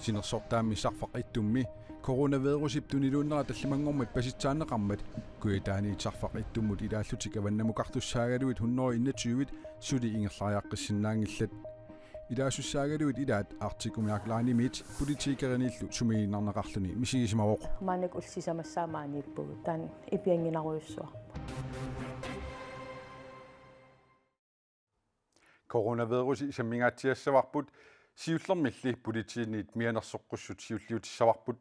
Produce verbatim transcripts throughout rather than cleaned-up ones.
Sinersortaammi Sarfaq Ittummi coronavirusip tuniluunnera tallimanngormat pasitsaanneqarmat Kujataaniit Sarfaq Ittummut ilaallutik avannamukartussaagaluit hundrede enogtyve suli ingerlariaqqissinnaanngillat. Ilaasussaagaluit ilaat Arctic Umiaq Linemiit politikeriniillu sumiinnarneqarluni misigisimavoq. Maannakkut ullut sisamassaat maaniippugut, taanna ipiannginnarujussuarpoq. Coronavirusi sammingaatsiassavarput, siullermilli politiinit mianersoqqussut siulliutissavarput.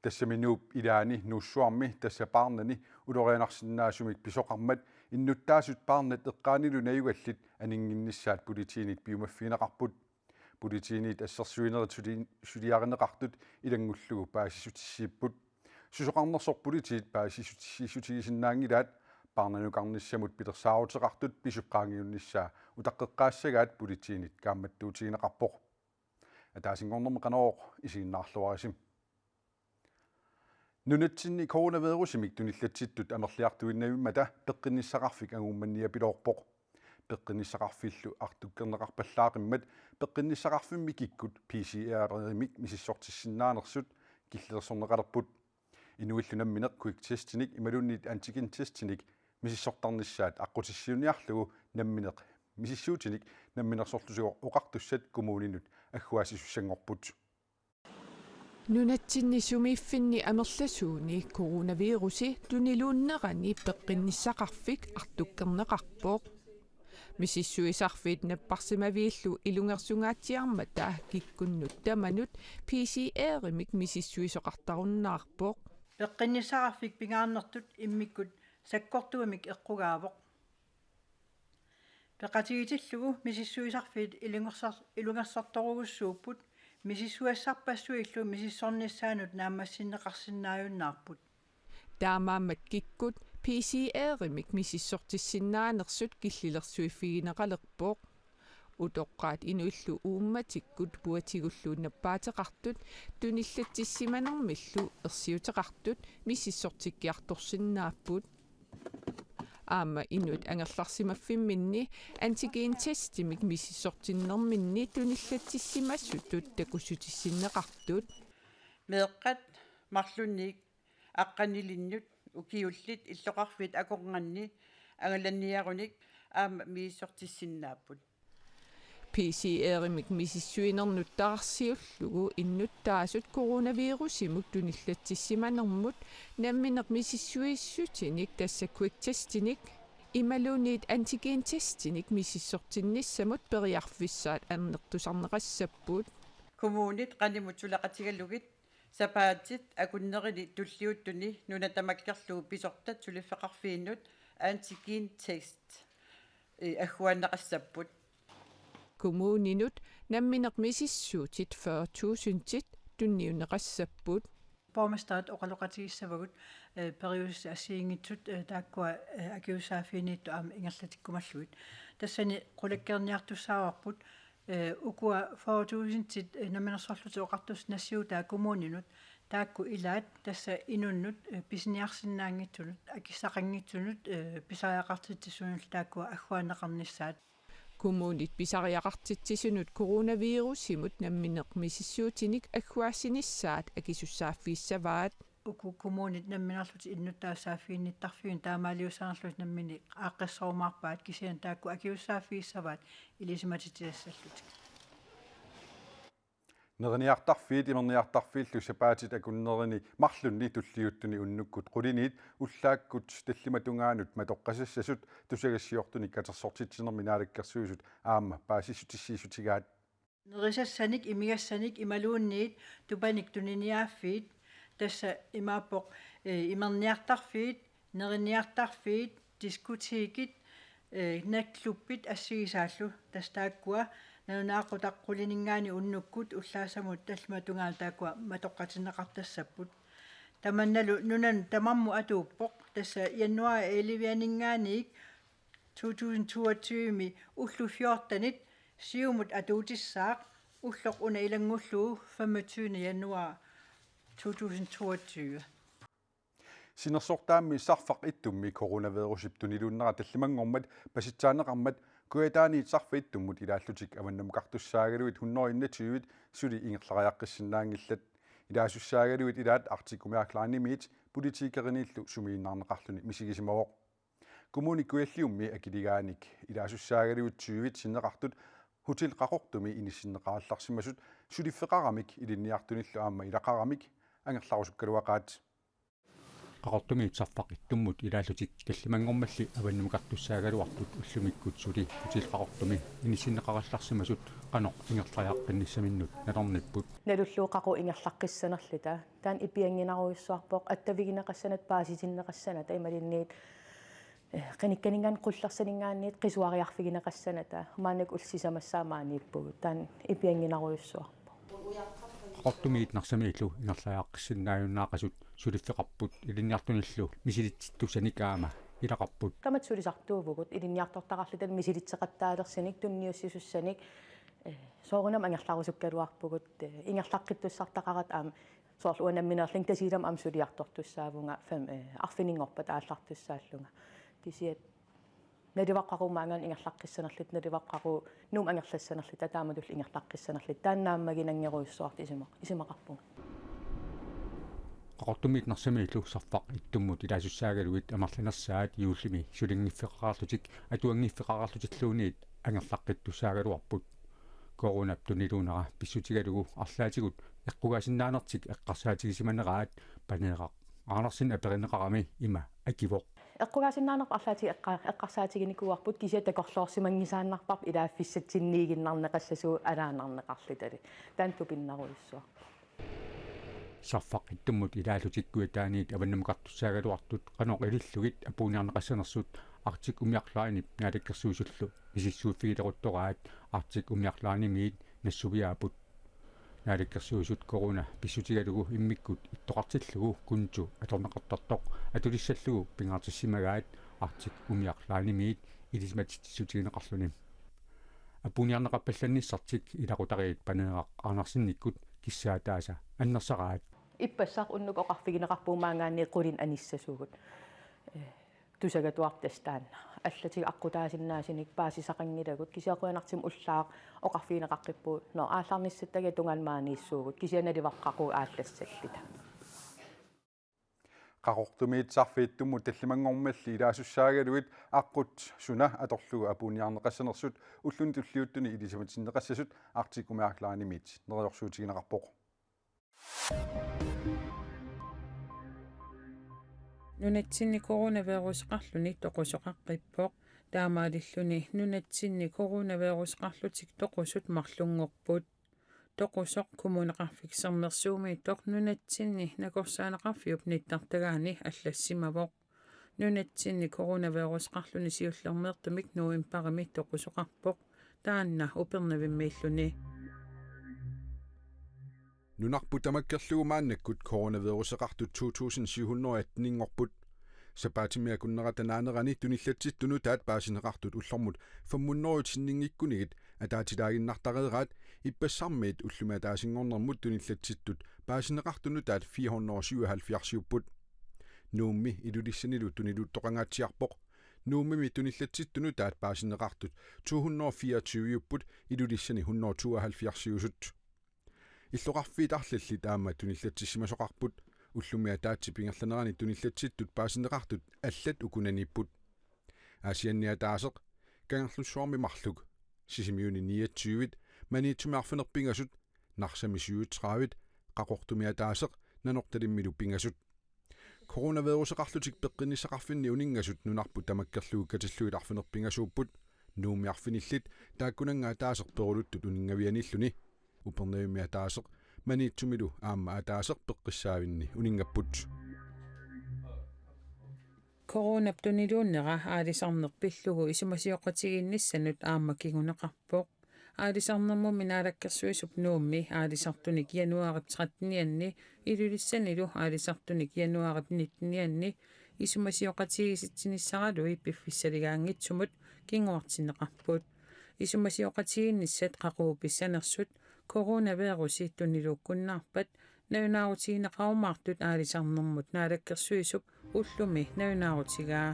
Tassami Nuup ilaani Nuussuarmi tassa Paarnani ulorianarsinnaasumik pisoqarmat innuttaasut Paarnat eqqaanilu najugallit aninnginnissaat politiinit piumaffigineqarput. Politiinit assersuinerit suli-, suliarineqartut ilanngullugu paasissutissiipput. Susoqarnersoq politiit paasissutissiissutigisinnaanngilaat, Paarnanukarnissamut pilersaaruteqartut pisut qaangiunnissaa utaqqeqqaassagaat politiinit kaammattuutigineqarpoq. Ataasinngornermi Qanorooq, isiginnaarluarisi. Nunatsinni coronavirusimik tunillatsittut amerliartuinnavimmata peqqinnissaqarfik anguummanniapiloorpoq. Peqqinnissaqarfillu artukkerneqarpallaaqimmat peqqinnissaqarfimmi kikkut P C R-imik misissortissinnaanersut killilersorneqalerput. Inuillu nammineq quick testinik imaluunniit antigen testinik misissortarnissaat aqqutissiuunniarlugu nammineq misissuutinik Namminersorlutik Oqartussat kommuninut agguaassisussanngorput. Nunatsinni sumiiffinni amerlasuuni coronavirusi tuniluunnerani peqqinnissaqarfik artukkerneqarpoq. Misissuisarfiit napparsimaviillu ilungersungaatsiarmata kikkunnut tamanut P C R-imik misissuisoqartarunnaarpoq. Peqqinnissaqarfik pingaarnertut immikkut sakkortuumik eqqugaavoq. Peqatigitillugu misissuisarfiit ilungersar-, ilungersortorujussuupput, misissugassarpassuillu misissornissaannut naammassinneqarsinnaajunnaarput. Taamaammat kikkut P C R-imik misissortissinnaanersut killilersuiffigineqalerpoq. Utoqqaat inuillu uummatikkut puatigullu nappaateqartut tunillatsissimanermillu ersiuteqartut misissortikkiartorsinnaapput. Aamma inuit angerlarsimaffimminni antigen testimik misissortinnerminni tunillatsissimasutut takussutissinneqartut. Meeqqat marlunnik aqqanilinnut ukiullit illoqarfiit akornanni angalanniarunik aamma misissortissinnaapput. P C R-imik misissuinernuttaarsiullugu innuttaasut coronavirusimut tunillatsissimanermut nammineq misissuissutinik, tassa quick testinik imaluunniit antigen testinik misissortinnissamut periarfissaat annertusarneqassapput. Kommunit qanimut suleqatigalugit sapaatit akunnerini tulliuttuni nuna tamakkerlugu pisortat suliffeqarfiinut antigen test, eh, agguaanneqassapput. Kommuninut nammineq misissuutit fyrre tusindit tunniunneqassapput. Borgmesterit oqaloqatigissavagut, eh, periuseq assigiinngitsut, eh, taakkua, eh, akisussaaffiginnittut aamma ingerlatikkumallugit. Tassani qulakkeerniartussaavarput, eh, ukua fyrre tusindit, eh, Namminersorlutik Oqartussat nassiutaat kommuninut, taakku ilaat tassa inunnut, eh, pisiniarsinnaanngitsunut, akissaqanngitsunut, eh, pisariaqartitsisunullu taakkua agguaanneqarnissaat. Kommunit pisariaqartitsisunut coronavirusimut nammineq misissuutinik agguaassinissaat akisussaaffigissavaat. Uku kommunit namminerlutik innuttaasut saaffiginnittarfiunik taamaaliussanerlutik nammineq aaqqissorumaarpaat, kisianni taakku akisussaaffigissavaat ilisimatitsisassallutik. Neriniartarfiit imerniartarfiillu sapaatit akunnerini marlunni tulliuttuni unnukkut quliniit ullaakkut tallimatungaanut matoqqasassasut tusagassiortunik katersortitsinermi Naalakkersuisut aamma paasissutissiissutigaat. Nerisassanik, imigassanik imaluunniit tupanik tuniniaaffiit, tassa imaappoq, eh, imerniartarfiit, neriniartarfiit, diskotekit, eh, natklubbit assigisaallu, tassa taakkua nalunaaquttap qulininngaanniit unnukkut ullaassamut tallimatungaanut taakkua matoqqatinneqartassapput. Tamannalu nunanut tamarmut atuuppoq, tassa januar elleve-aninngaanniit to tusind toogtyve-mi ullut fjortenit Siumut atuutissaaq, ulloq una ilanngullugu femogtyvende januar to tusind toogtyve. Sinersortaammi Sarfaq Ittummi coronavirusip tuniluunnera tallimanngormat pasitsaanneqarmat Kujataaniit Sarfaq Ittummut ilaallutik avannamukartussaagaluit hundrede enogtyve suli ingerlariaqqissinnaanngillat. Ilaasussaagaluit ilaat Arctic Umiaq Linemiit politikeriniillu sumiinnarneqarluni misigisimavoq. Kommune Kujalliummi akiligaannik ilaasussaagaluit tyve sinneqartut Hotel Qaqortumi inissinneqarallarsimasut suliffeqaramik ilinniartunillu aamma ilaqaramik angerlarusukkaluaqaat. Qaqortumiit Sarfaq Ittummut ilaallutik tallimanngormalli avannamukartussaagaluartut ullumikkut suli Hotel Qaqortumi inissinneqarallarsimasut qanoq ingerlariaqqinnissaminnut nalornipput. Nalullugu qaqu ingerlaqqissanerluta. Taanna ipiannginnerujussuarpoq, attavigineqassanata, paasitinneqassanata imaluunniit, eh, qinikkaninngaanniit qullersaninngaanniit qisuariarfigineqassanata. Maannakkut ullut sisamassaat maaniippugut. Taanna ipiannginnerujussuarpoq. Qaqortumiit Narsamiillu ingerlariaqqissinnaajunnaaqasut suliffeqarput ilinniartunillu misilitsittussanik aamma ilaqarput. Tamatta sulisartuuvugut ilinniartortaqarluta misilitseqattaalersunik, tunniussisussanik, eh, soorunami angerlarusukkaluarpugut, eh, ingerlaqqittussartaqarata aamma soorlu uanga nammineerlunga Tasiilami aamma suliartortussaavunga fem, eh, arfininngorpat aallartussaallunga. Kisianni nalivaqqaqugu maanngaanniit ingerlaqqissanerluta, nalivaqqaqugu Nuummi angerlassanerluta, taamatullu ingerlaqqissanerluta. Taanna naammaginanngerujussuartut isuma-, isumaqarpunga. Qaqortumiit Narsamiillu Sarfaq Ittummut ilaasussaagaluit amerlanersaat juullimi sulinngiffeqarlutik atuanngiffeqarlutilluunniit angerlaqqittussaagaluarput. Coronap tuniluunnera pissutigalugu arlaatigut eqqugaasinnaanertik eqqarsaatigisimaneraat Paneeraq Andersen aperineqarami ima akivoq. Eqqugaasinnaanerput arlaatigut eqqa-, eqqarsaatiginikuuarput, kisianni takorloorsimanngisaannarparput ilaaffissatsinniiginnarneqassasugut alaannarneqarlutali. Taanna tupinnarujussuaq. Sarfaq Ittummut ilaallutik Kujataaniit avannamukartussaagaluartut qanoq ilillugit apuunniarneqassanersut Arctic Umiaq Linep naalakkersuisullu misissuiffigileruttoraat Arctic Umiaq Linemiit nassuiaapput. Naalakkersuisut corona pissutigalugu immikkut ittoqartillugu konto atorneqartartoq atulissallugu pingaartissimagaat Arctic Umiaq Linemiit ilisimatitsissutigineqarluni. Apuunniarneqappallannissartik ilaqutariit Paneeraq Andersenikkut kissaataasa annersaraat. Ippassaq unnukkut oqarfigineqarpugut maanngaanniit qulinik anissasugut. Eh, tusagatuarput tassa taanna. Allatigit aqqutaasinnaasunik paasisaqanngilagut, kisianni qujanartumik ullaaq oqarfigineqaqqippugut: Nå, aallarnissattagiga tungaanut maaniissuugut, kisianni nalivaqqaqugu aallassalluta. Qaqortumiit Sarfaq Ittummut tallimanngormalli ilaasussaagaluit aqqut suna atorlugu apuunniarneqassanersut ulluni tulliuttuni ilisimatinneqassasut Arctic Umiaq Linemiit neriorsuutigineqarpoq. Nunatsinni coronaviruseqarluni toqusoqaqqippoq. Taamaalilluni nunatsinni coronaviruseqarlutik toqusut marlunngorput. Toqusoq Kommuneqarfik Sermersuumiittoq nunatsinni nakorsaaneqarfiup nittartagaani allassimavoq. Nunatsinni coronaviruseqarluni siullermeertumik novembarimi toqusoqarpoq. Taanna Upernavimmiilluni. Nunarput tamakkerlugu maannakkut coronaviruseqartut to tusind syv hundrede atteninngorput. Sapaatimi akunnerata naanerani tunillatsittunut taat paasineqartut ullormut fem hundrede sinninngikkunigit ataatilaaginnartareeraat ippassarmiit ullumi ataasinngornermut tunillatsittut paasineqartunut taat fire hundrede syvoghalvfjerdsiupput. Nuummi Ilulissanilu tuniluuttoqangaatsiarpoq. Nuummimi tunillatsittunut taat paasineqartut to hundrede fireogtyveupput, Ilulissani hundrede tooghalvfjerdsiusut. Illoqarfiit arlallit aamma tunillatsissimasoqarput. Ullumi ataatsip ingerlanerani tunillatsittut paasineqartut allat ukunaniipput. Aasianni ataaseq, Kangerlussuarmi marluk, Sisimiuni niogtyve, Maniitsumi arfineq-pingasut, Narsami syvogtredive, Qaqortumi ataaseq, Nanortalimmilu pingasut. Coronaviruseqarlutik peqqinnissaqarfinni uninngasut nunarput tamakkerlugu katillugit arfineq-pingasuupput. Nuummi arfinillit taakkunannga ataaseq peruluttut uninngavianiilluni. Upernavimmi ataaseq, Maniitsumilu aamma ataaseq peqqissaavinni uninngapput. Coronap tuniluunnera aalisarneq pillugu isumasioqatigiinnissanut aamma kinguneqarpoq. Aalisarnermummi naalakkersuisup Nuummi aalisartunik januaarip trettenianni, Ilulissanilu aalisartunik januaarip nittenianni isumasioqatigiissitsinissaralui piffissaligaanngitsumut kinguartinneqarput. Isumasioqatigiinnissat qaqugu pissanersut coronavirusi tuniluukkunnaarpat nalunaarutigineqarumaartut aalisarnermut naalakkersuisup ullumi nalunaarutigaa.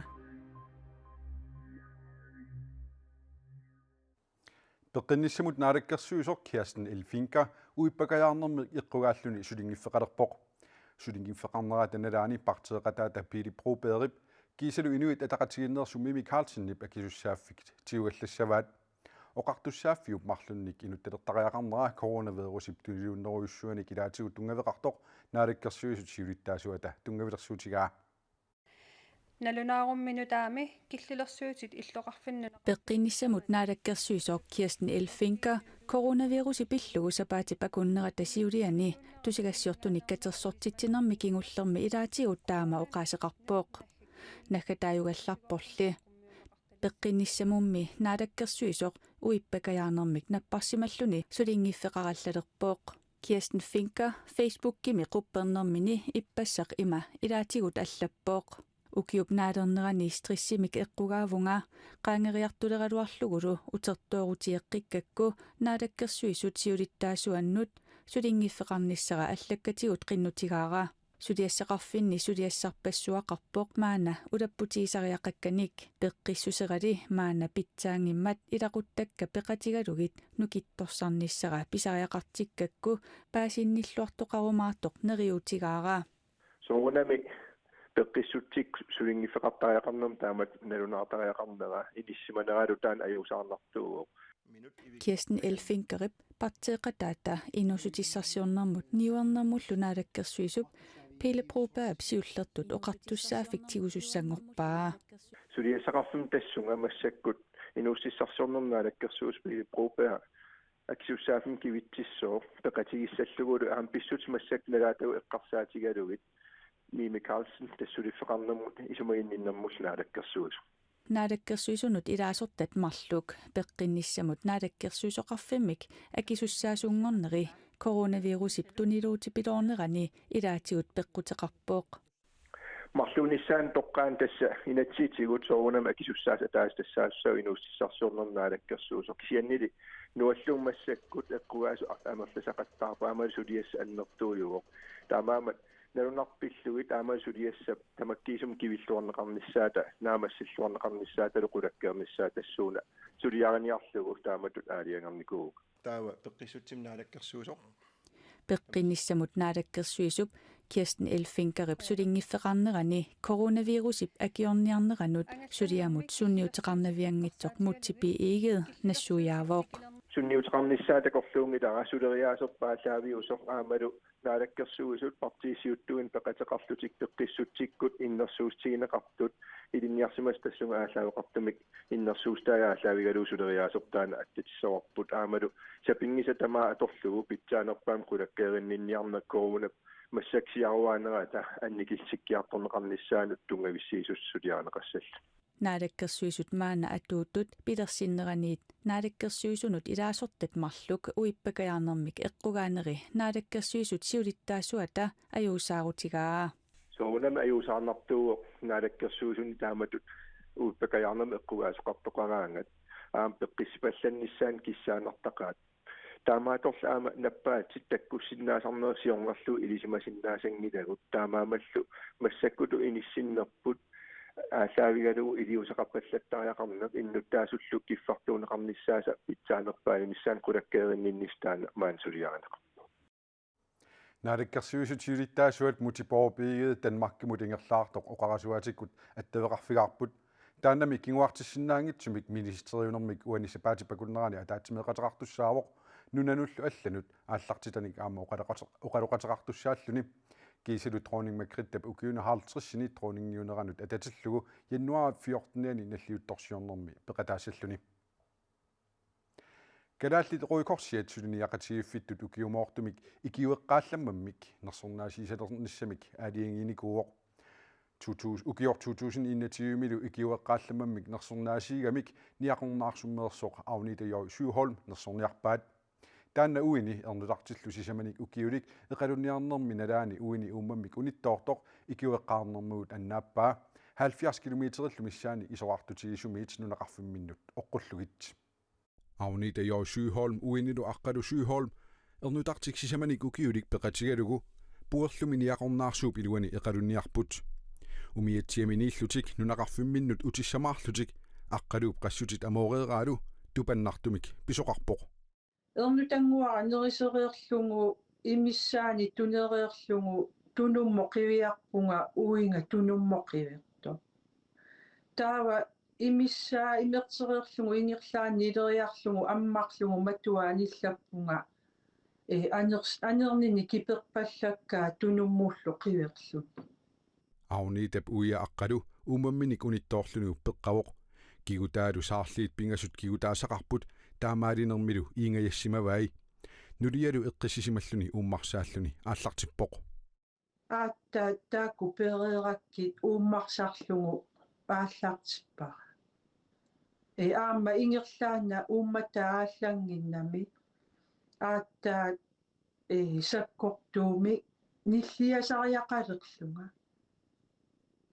Peqqinnissamut naalakkersuisoq Kirsten Elfinka uippakajaarnermik eqqugaalluni sulinngiffeqalerpoq. Sulinngiffeqarnerata nalaani partiiqataata Pele Brobergip kiisalu Inuit Ataqatigiinneersut Mimi Karlsenip akisussaaffik tigugallassavaat. Oqartussaaffiup marlunnik inuttalertariaqarnera coronavirusip tuniluunnerujussuanik ilaatigut tunngaveqartoq naalakkersuisut siulittaasuata tunngavilersuutigaa. Nalunaarummi nutaami killilersuutit illoqarfinnut. Peqqinnissamut naalakkersuisoq Kirsten Elfinka coronavirusi pillugu sapaatip akunnerata siuliani tusagassiortunik katersortitsinermi kingullermi ilaatigut taama oqaaseqarpoq. Naggataajugallarporli. Peqqinnissamummi naalakkersuisoq uippakajaarnermik napparsimalluni sulinngiffeqarallalerpoq. Kirsten Finker Facebookimi quppernermini ippassaq ima ilaatigut allappoq: Ukiup naalernerani stressimik eqqugaavunga, qaangeriartuleraluarlugulu utertoorutieqqikkakku naalakkersuisut siulittaasuannut sulinngiffeqarnissara allakkatigut qinnutigaara. Suliassaqarfinni suliassarpassuaqarpoq maanna ulapputigisariaqakkanik. Peqqissuserali maanna pitsaanngimmat ilaquttakka peqatigalugit nukittorsarnissara pisariaqartikkakku paasinnilluartoqarumaartoq neriuutigaara. Soorunami peqqissutsit sulinngiffeqartariaqarnermi taamatut nalunaartariaqarnera inissimaneralu taanna ajuusaarnartuuvoq. Kirsten Elfinkerip partiiqataata inuussutissarsiornermut niuernermullu naalakkersuisup Pele Brobergip siullertut oqartussaaffik tigusussanngorpaa. Suliassaqarfimmi tassunga massakkut inuussutissarsiornermut naalakkersuisoq Pele Broberg akisussaaffimmi kivitsissooq peqatigissallugulu aamma pissutsit massakkut nalaatagut eqqarsaatigalugit Mimi Karlsen tassa suliffeqarnermut isumaginninnermullu naalakkersuisoq. Naalakkersuisunut ilaasortat marluk peqqinnissamut naalakkersuisoqarfimmik akisussaasuunngorneri coronavirusip tuniluutipiloornerani ilaatigut peqquteqarpoq. Marluunissaanut toqqaannaq tassa inatsisitigut soorunami akisussaasut ataaseq tassaassaaq inuussutissarsiornermut naalakkersuisoq. Kisiannili nuallummik massakkut eqqugaasut a-, amerlasaqattaarput aammalu suliassaq annertuujuvoq. Taamaammat nalunarpillugit aammalu suliassap tamakkiisumik kivilluarneqarnissaata, naammassilluarneqarnissaatalu qulakkeernissaa tassuuna suliariniarlugu taamatut aalajangernikuuvugut. Taava peqqissutsimut naalakkersuisoq. Peqqinnissamut naalakkersuisup Kirsten Elfinkerip sulinngiffeqarnerani coronavirusip akiorniarneranut suliamut sunniuteqarnavianngitsoq Múte B. Egede nassuiaavoq. Sunniuteqarnissaa takorluunngilara suleriaaserput aallaaviusoq aammalu naalakkersuisut partiit siuttuinnaq peqateqarlutik peqqissutsikkut innersuussutigineqartut ilinniarsimasut tassunga aallaaveqartumik innersuussutaat aallaavigalugu suleriaaserput taanna attatissavarput aammalu sapinngisaq tamaat atorlugu pitsaanerpaamik qulakkeerinninniarneq coronap massakkut siaruaanerata annikillisikkiartorneqarnissaanut tunngavissiisussaq suliarineqassallugu. Naalakkersuisut maanna atuuttut pilersinneraniit naalakkersuisunut ilaasortat marluk uippakajaarnermik eqqugaaneri naalakkersuisut siulittaasuata ajuusaarutigaa. Soorunami ajuusaarnartuuvoq naalakkersuisunit taamatut uippakajaarnermut eqqugaasoqartoqaraangat aamma peqqissipallannissaanut kissaannartaqaat. Taamaattorli aamma nappaatsit takkussinnaasarnerit siornerlugu ilisimasinnaasanngilagut. Taamaammallu massakkutut inissinnerput aallaavigalugu iliuuseqarpallattariaqarneq innuttaasullu kiffartuunneqarnissaasa pitsaanerpaaninnissaanik qulakkeerinninnissaq taanna maani suliarineqarpoq. Naalakkersuisut siulittaasuat Múte B. Egede Danmarkimut ingerlaartoq oqarasuaatikkut attaveqarfigaarput. Taannami kinguartissinnaanngitsumik ministeriunermik uani sapaatip akunnerani ataatsimeeqateqartussaavoq nunanullu allanut aallartitanik aamma oqaloqate-, oqaloqateqartussaalluni. Kiisalu dronning Margrethe ukiuni halvtredsini dronningiuneranut atatillugu januar fjortenianni nalliuttorsiornermi peqataassalluni. Kalaallit Røde Korsiat suliniaqatigiiffittut ukiumoortumik ikiueqqaallammammik nersornaasiisalernissamik aalajangiinikuuvoq. To tusind, ukioq to tusind enogtyvemilu ikiueqqaallammammik nersornaasiigamik Niaqornaarsummeersoq Agnete J. Søholm nersorniarpaat. Taanna uini ernutartillu sisamanik ukiulik eqalunniarnermi nalaani uini uummammik unittoortoq ikiueqqaarnermigut annaappaa. Halvfjerds kilometerillu missaani isorartutigisumiit nunaqarfimminnut oqqullugit. Agnete J. Søholm uinilu Aqqalu Søholm ernutartik sisamanik ukiulik peqatigalugu Puerlumi Niaqornaarsuup iluani eqalunniarput. Umiatsiaminiillutik nunaqarfimminnut utissamaarlutik Aqqaluup qassutit amooreeraalu tupannartumik pisoqarpoq. Ernutannguara nerisereerlugu imissaani tunereerlugu tunummut qiviarpunga uiga tunummut qivertoq. Taava imissaa imertereerlugu ingerlaannaq ileriarlugu ammarlugu matua anillappunga, ee, aners-, anernini kiperpallakkaa tunummullu qiverluni. Agnetap uia Aqqalu uummamminik unittoorluni uppeqqavoq. Kigutaalu saarliit pingasut kigutaassaqarput taamaalinermilu iingajassimavai. Nulialu eqqissisimalluni uummarsaalluni aallartippoq. Aatsaat taakku pereerakkit uummarsarlugu aallartippara. Ee, aamma ingerlaannaq uummataa aallannginnami aatsaat, ee, sakkortuumik nilliasariaqalerlunga.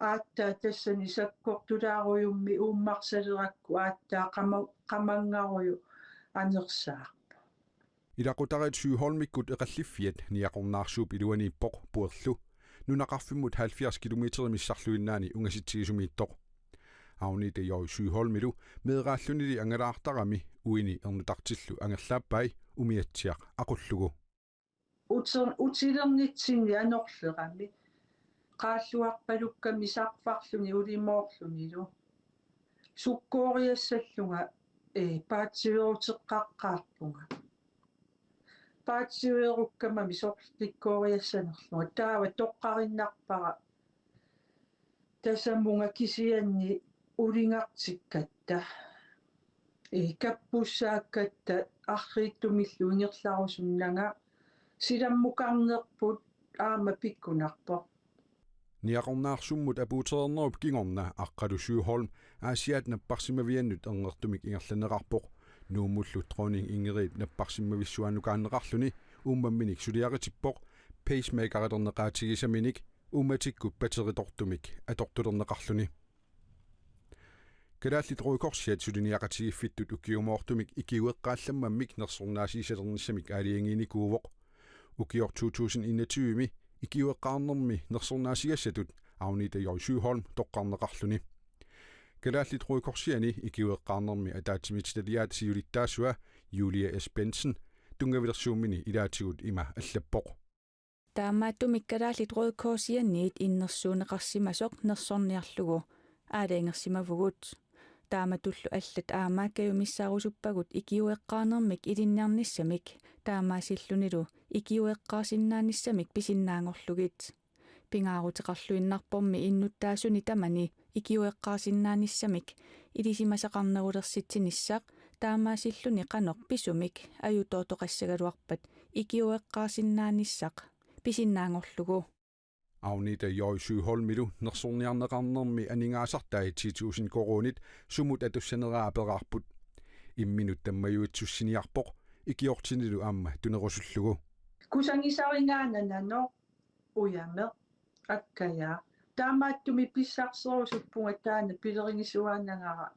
Aatsaat tassani sakkortulaarujummi uummarsalerakku aatsaat qama-, qamanngarujuk anersaarpoq. Ilaqutariit Sjöholmikkut eqalliffiat Niaqornaarsuup iluaniippoq Puerlu, nunaqarfimmut halvfjerds kilometerimik missarluinnaani ungasitsisumiittoq. Agnete J. Sjöholmilu meeraallunili angalaartarami uini ernutartillu angerlaappai umiatsiaq aqullugu. Uter-, utilernitsinni anorlerami qaalluarpalukkami sarfarluni ulimoorlunilu. Sukkooriassallunga, ee, paatsiveeruteqqaqqaarpunga. Paatsiveerukkamami sorleq tikkooriassanerlunga. Taava toqqarinnarpara tasamunga kisianni ulingartikkatta, ee, kappussaakkatta arriitsumillu ingerlarusunnanga silammukarnerput aamma pikkunarpoq. Niaqornaarsummut apuutereernerup kingorna Aqqalu Sjöholm Aasiaat napparsimmaviannut erngertumik ingerlanneqarpoq. Nuummullu Dronning Ingridip napparsimmavissuannukaanneqarluni uummamminik suliaritippoq, pacemakerilerneqaatigisaminik uummatikkut batteritortumik atortulerneqarluni. Kalaallit Røde Korsiat suliniaqatigiiffittut ukiumoortumik ikiueqqaallammammik nersornaasiisalernissamik aalajangiinikuuvoq. Ukioq to tusind enogtyve-mi ikiueqqaarnermi nersornaasigassatut Agnete J. Sjöholm toqqarneqarluni. Kalaallit Røde Korsiani ikiueqqaarnermi ataatsimiititaliaata siulittaasua Julie S. Bentsen tunngavilersuummini ilaatigut ima allappoq. Taamaattumik Kalaallit Røde Korsianiit innersuunneqarsimasoq nersorniarlugu aalajangersimavugut. Taamatullu allat aamma kajumissaarusuppagut ikiueqqaarnermik ilinniarnissamik, taamaasillunilu ikiueqqaarsinnaanissamik pisinnaanngorlugit. Pingaaruteqarluinnarpormi innuttaasuni tamani ikiueqqaarsinnaanissamik ilisimasaqarnerulersitsinissaq, taamaasilluni qanoq pisumik ajutoortoqassagaluarpat ikiueqqaarsinnaanissaq pisinnaanngorlugu. Agnete J. Sjöholmilu nersorniarneqarnermi aningaasartai ti tusind koruunit sumut atussaneraa aperaarput. Imminut tammajuitsussiniarpoq ikiortinilu aamma tunerusullugu. Kusagisarigaanananoq ujameq akkajaa. Taamaattumik pissarserusuppunga taanna pilerigisuaannagara.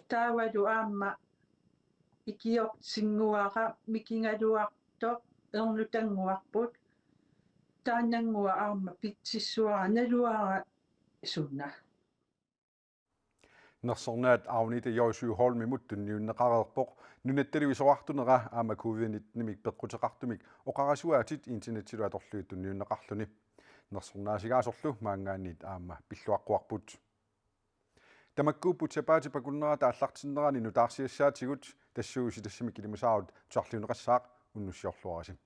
Taavalu aamma ikiortinnguara mikigaluartoq ernutannguarput. Taannannguaq aamma pitsissuara naluara suna. Nersornaat Agnete J. Sjöholmimut tunniunneqareerpoq nunatta isorartunera aamma covid nitten-imik peqquteqartumik oqarasuaatit internetsilu atorlugit tunniunneqarluni. Nersornaasigaasorlu maanngaanniit aamma pilluaqquarput. Tamakkuupput sapaatip akunnerata aallartinnerani nutaarsiassaatigut, tassuusi tassami ilimasaarut tusarliunneqassaaq, unnussiorluarisi.